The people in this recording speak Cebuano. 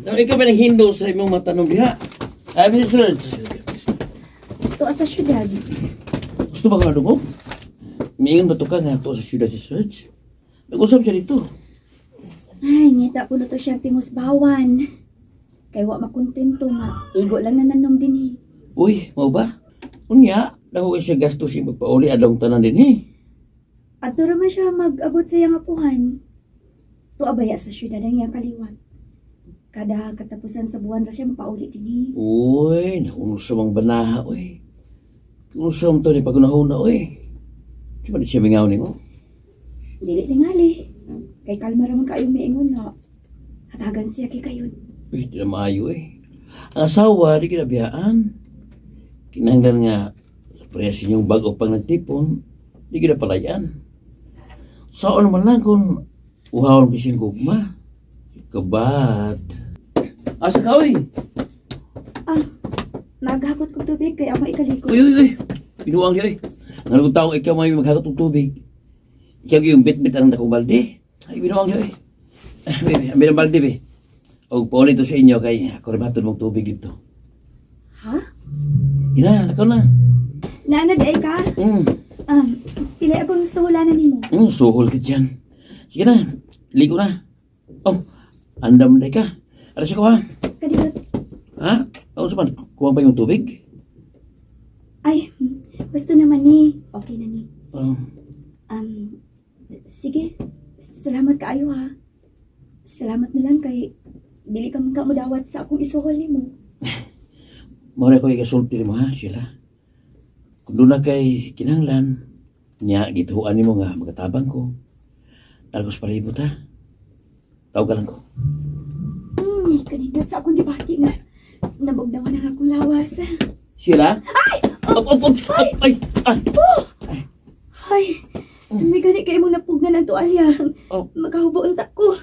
Nang ikaw ba naghindo sa imong matanom diha? Ay, Mrs. Serge. Tuwa sa syudad. Gusto ba ka nadungog? Miingon ba to ka nga to sa syudad si Serge? Nag-usap siya dito. Ay, ngita ko na to siyang tingos bawan. Kay wa makontento nga. Igo lang nananom din eh. Uy, mao ba? Unya, dako kay siya gastos siya magpauli adlong tanan din eh. Adto ra man siya mag-abot sa iyang apuhan. Tuwa baya sa syudad ang iyang kaliwat. Kada katapusan sa buwan ra siya mapauli din eh. Uy, naunsa sa mang banaha, uy. Kung sa to ni pagunahon na, uy. Di ba di siya mingaw nimo? Dili tingali. Kay kalma ra man kaayo miingon nga hatagan siya kay kayon. Uy, di na maayo eh. Ang asawa, di kinabiyaan. Kinahanglan nga, sa parehas inyong bago pang nagtipon, di kinapalayan. Saan man lang kung uhawon ko siyang gugma. Kabat. Asa ka, uy? Ah, maghakot kog tubig kay ako ikaliko. Uy, uy, uy. Binuang di, uy. Nga taong ikaw may maghakot og tubig. Ikaw yung bit-bit ang dakong balde. Ay, binuang di, uy. Ah, baby, ambil ang balde, be. Og pauli to sa inyo kay ako rin matod mong tubig dito. Ha? Ina, lakaw na. Naana di ay ka? Pili akong suhulanan nimo. Suhol ka dyan. Sige na, ligo na. Oh, andam na ka. Alas ko ha? Kadilot. Ha? Ako sa man, kuha pa yung tubig? Ay, gusto naman ni. Okay na ni. Oh. Sige. Salamat kaayo ha. Salamat na lang kay dili ka man ka modawat sa akong isuhol nimo. Mura ko ikasulti mo ha, Sheila. Kung doon na kay kinahanglan, niya gituhuan nimo nga magatabang ko. Talgos palibot ha. Tawag ka lang ko. Kanina sa akong gibati nga nabugnawan ang akong lawas. Sheila? Ay! Op, op, op, op, ay! Ah! Ay, may gani kay mong napugnan ang tuwalya. Oh. Makahubo unta ko.